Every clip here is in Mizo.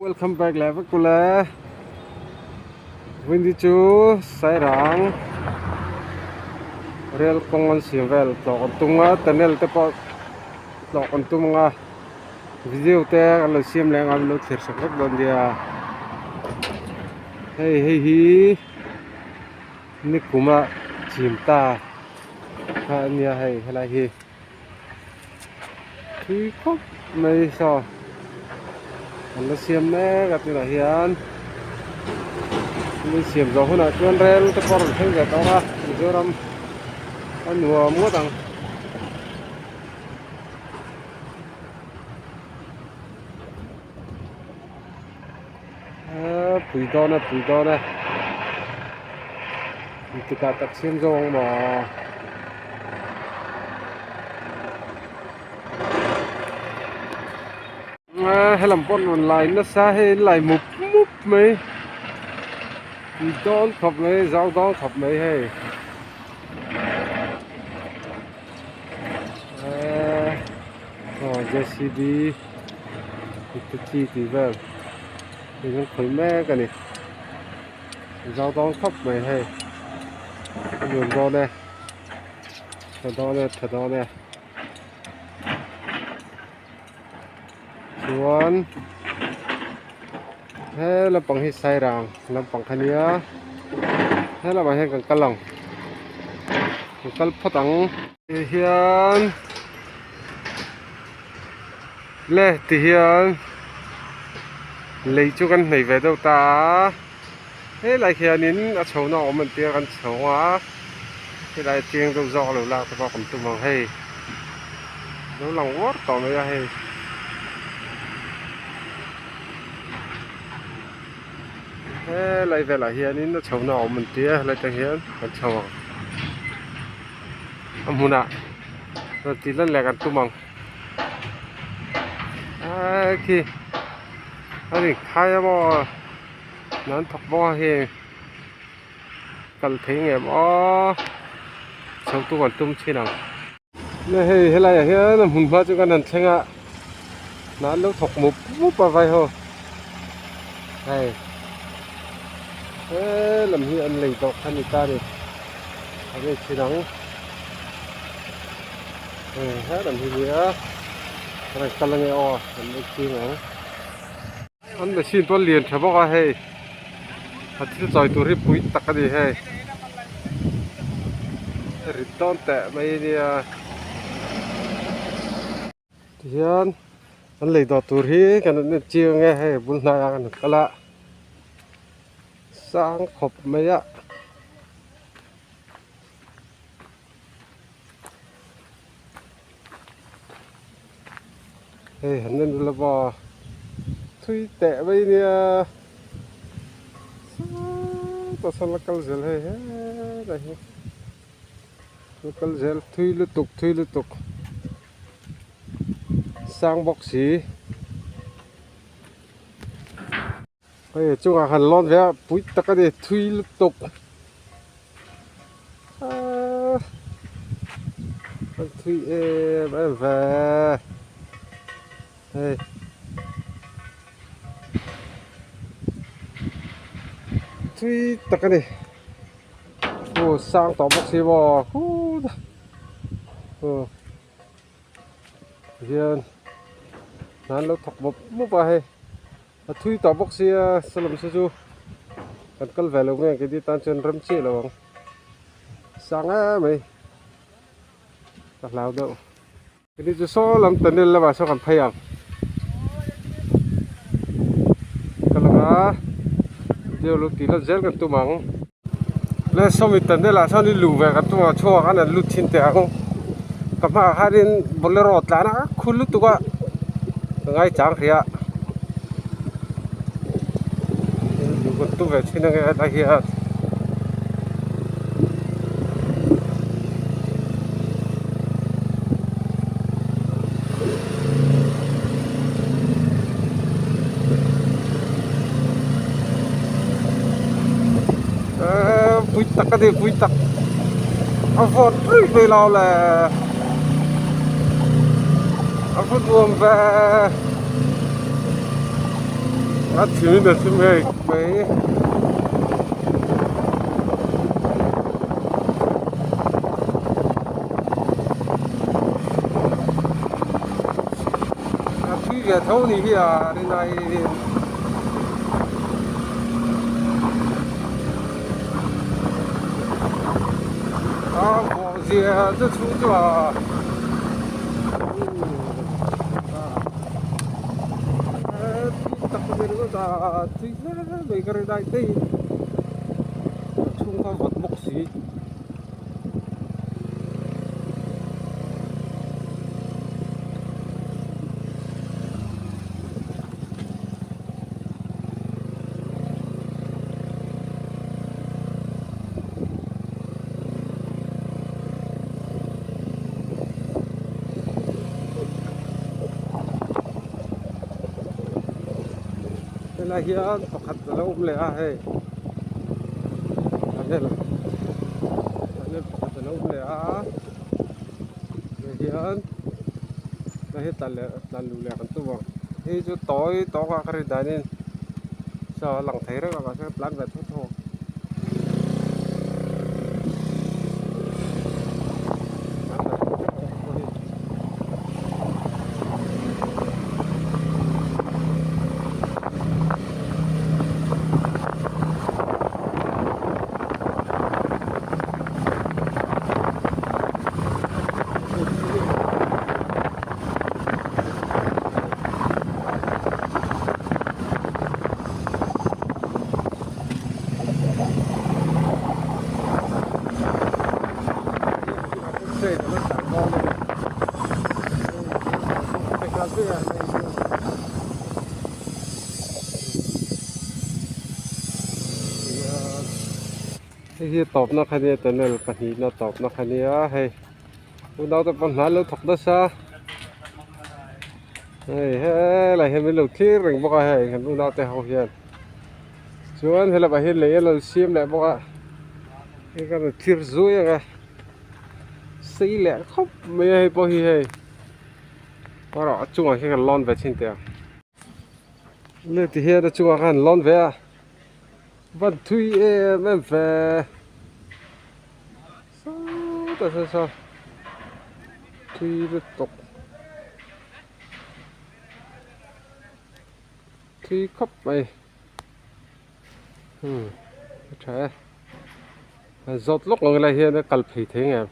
Welcome back leh vek ule Windy chu Sairang rail kawng an siam vel tlawh kan tum a tunnel te pawh tlawh kan tum ang a video te kan lo siam leh ang a min lo thlir sak vek dawn nia hei hei hi nikuma chim ta kha a nia hei helai hi. Thui khawp mai saw an la siam mek a tunah hian an siam zawh hunah chuan rel te pawh a rawn thleng ve tawh ang a Mizoram a nuam ngawt ang. Aaa pui dawn e pui dawn e engtikah tak siam zawk ang maw aaa helam pawh an rawn lai nasa hei an lai mup mup mai pui dawn khawp mai zau dawn khawp mai hei aaa aw J C B. Chi tih vel hei kan khawih mek a ni zau dawn khawp mai hei a nuam dawn e tha dawn e tha dawn e chuan he lampang hi sairang lampang kha nia he lamah hian kan kal ang kan kal phawt ang. Ti hian le ti hian lei chu kan hnaih ve deuh ta a helai khianin a chho na awm an tia kan chho a helai a chiang deuh zawk lo lak te pawh kan tum ang hei lo lang uar tawh mai a hei. Helai velah hianin a chho na awm an tia helai tang hian kan chho ang. A hmunah rawn tih lan leh kan tum ang aaa khi a ni khai a maw nan thawk bawk a hei kal thei ngem aw chho tu kan tum thin ang le hei helai ah hian a hmun hma chu kan han thleng a nan lo thawk mup mup a vai ho hei helam hi an lei tawh kha ni ta a ni. A nge thin ang hei helam hi nia a rawn kal ange aw an en ching ang an machine pawh a lian tha bawk a hei a thil chawi tur hi pui tak a ni hei a rit dawn teh mai ania tihian an lei dawh tur hi kan en chiang ange hei a bul hnaiah kan kal a sang khawp mai a. Hei han en ula maw thui teh mai nia sawtah sawn la kal zel hei helai hi la kal zel thui lutuk thui lutuk sang bawk si. Hei chungah han lawn ve a pui tak a ni thui lutuk aaa an thui em em ve hei thui tak a ni aw sang tawh bawk si maw khuuuh aw. Hian an lo thawk mawp mawp a hei a thui tawh bawk sia salam se chu kan kal ve lo nge keini tan chuan rem chiah lo ang sang em mai ka hlau deuh keini chu saw lam tunnel lamah saw kan phei ang ka lang a video lo tih lan zel kan tum ang. Le sawmi tunnel ah sawn i luh ve kan tum a chhuak an an lut thin teh ang ka hmaah khanin bolero tlan a khul lutuk a ka ngai chang hrih a luh kan tum ve thin ange helai hian. Pui tak a ni pui tak a vawt rui mai lo le a va nuam ve. A thim in a thim ngei mai. A thui ve tho ni hi a rinai in. A vawh zia chu chhung chu a. Tak a ni ringawt a tui hle mai ka rin ai te in a chhung kha vawt bawk si. Helai hian pakhat a lo awm leh a hei a vel a vel pakhat a lo awm leh a hei hian hei hi tla leh tla luh leh kan tum ang hei chu tawi tawk a ka rin danin saw a lang thei reng a mahse ka tlan ve tho tho ang. Hei hi tawpna kha nia tunnel pahnihna tawpna kha nia hei unaute pawh hnai lo thawk nasa hei helai hian min lo thlir reng bawk a hei kan unaute ho hian. Chuan helamah hian lei a lo siam leh bawk a hei ka rawn thlir zui ang a sei leh khawp mai a hei pawh hi hei erawh a chungah khian kan lawn ve chhin teh ang le ti hian a chungah khan lawn ve a van thui em em ve sawtah sawn saw thui lutuk. Thui khawp mai umm a tha e han zawt lawk ang helai hian a kal phei thei ang em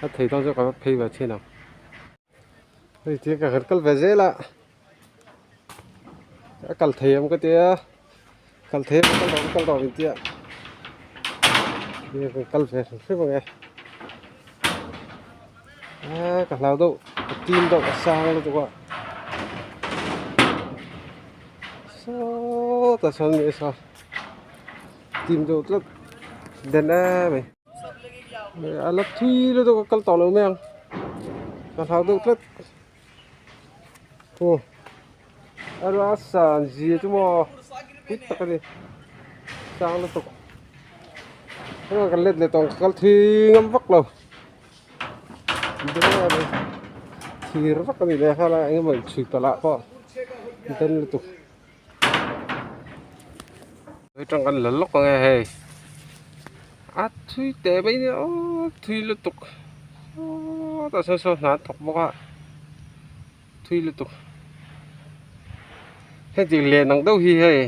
a thei dawn chu ka va phei ve thin ang hei ti ka han kal ve zel a a kal thei ang ka tia kal thei ang kal dawn kal dawn in tia kan kal ve hrim hrim ang e a ka hlau deuh ka tim deuh a sang lutuk a sawtah sawn mi saw tim deuh tlat den em mai a la thui lutuk a kal tawh lo mai ang ka hlau deuh tlat aw a la san zia chu maw pui tak a ni sang lutuk kan let leh tawh ang ka kal thui ngam vak lo. Thir vak a ni leh nghal a eng emaw inchhui palh ah pawh den lutuk atang kan la lawk ang e hei a thui teh mai nia aw thui lutuk sawtah sawn saw hna an thawk bawk a thui lutuk heti len ang deuh hi hei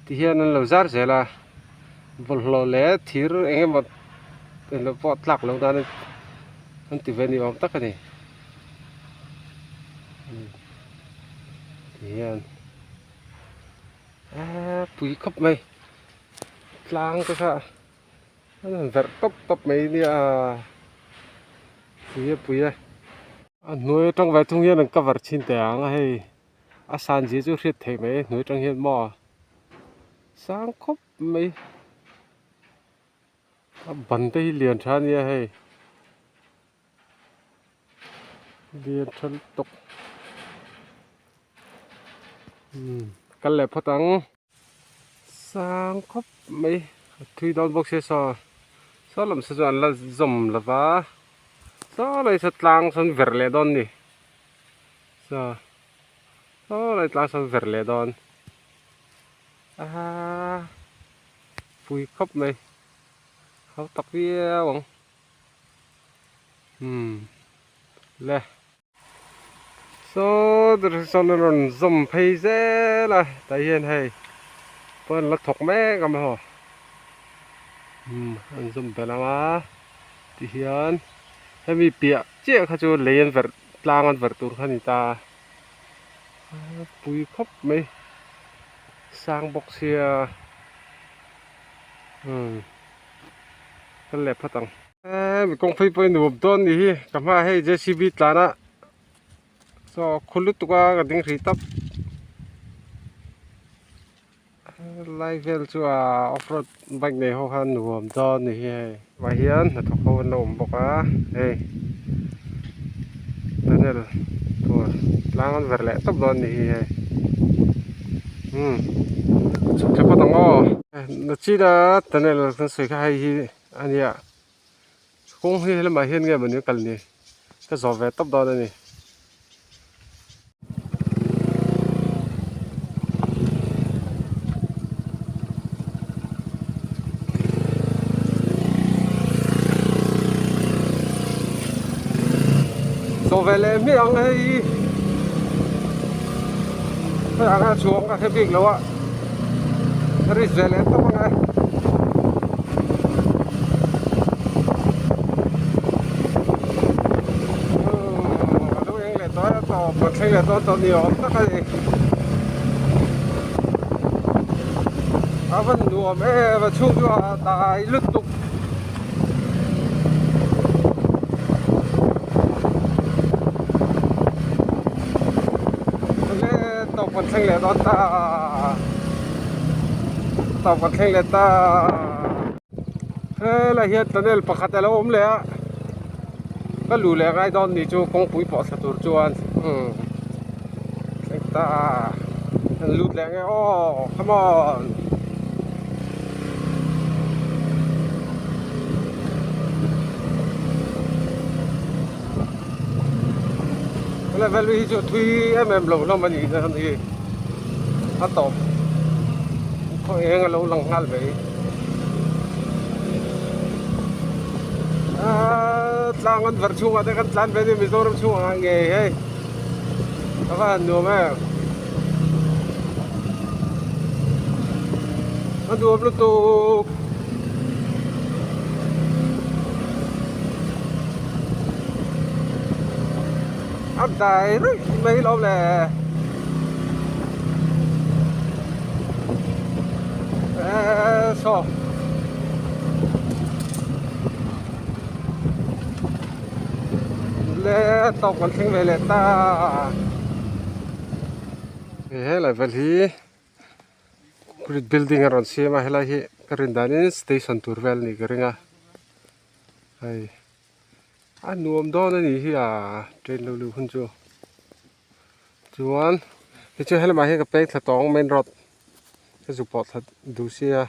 ti hian an lo zar zel a bawlhhlawh leh thir eng emaw eng lo pawh tlak loh nan an ti ve ni awm tak a ni ti hian eee pui khawp mai tlang te kha an han verh tawp tawp mai nia pui e pui e a hnuai atang ve thung hian an cover chhin teh ang a hei a san zia chu hriat theih mai hnuai atang hian maw sang khawp mai a ban te hi lian tha ania hei lian tha lutuk umm kal leh phawt ang. Sang khawp mai a thui dawn bawk sia saw saw lam saw chu an la zawm lo va saw lai saw tlang sawn verh leh dawn a ni saw saw lai tlang sawn verh leh dawn. A pui khawp mai hau tak viau ang umm le. Saw sawn a rawn zawm phei zel a tah hian hei pawh an la thawk mek a maw umm an zawm belh ang a tihian hemi piah chiah kha chu lei an verh tlang an verh tur kha a ni ta a pui khawp mai sang bawk sia umm ka lep phawt ang. Hemi kawng phei pawh hi nuam dawn ni hi ka hmaah hei JCB tlan a saw khu lutuk a ka ding hrih tawp helai vel chu a off road bike nei ho khan nuam dawn ni hi hei ah hian hnathawk ho an lo awm bawk a hei tunnel tur tlang an ver leh tawp dawn ni hi hei umm chhuk thla phawt ang aw nachina tunnel kan sawi kha hei hi. A nia kawng hi helamah hian nge mawni a kal ni ka zawh ve tawp dawn a ni. Zawh ve leh hmiah ang hei hei ang a chhuang ka hre bik lo a risk ve leh tawp ang e. A lo eng leh tawh a tawp a thleng leh dawn tawh ni awm tak a ni a van nuam em a chhung chu a dai lutuk. Tawp kan thleng leh dawn ta tawp kan thleng leh ta helai hian tunnel pakhat a lo awm leh a ka luh leh ngai dawn ni chu kawngpui pawh thla tur chuan umm thleng ta an lut leh nge aw come on. Level hi chu thui em em lo hlawm a ni na hi a tawp khaw eng a lo lang nghal mai aaa tlang an verh chhungah te kan tlan ve nia Mizoram chhungah ngei hei a va han nuam em a nuam lutuk. A dai rih mai lo le eee saw le tawp kan thleng ve leh ta helai vel hi concrete building a rawn siam a helai hi ka rin danin station tur vel a nih ka ring a hei. A nuam dawn a nih hi a train lo luh hun chu chuan tichuan helamah hian ka peng thla tawng main road ka zuk pawh thla duh sia.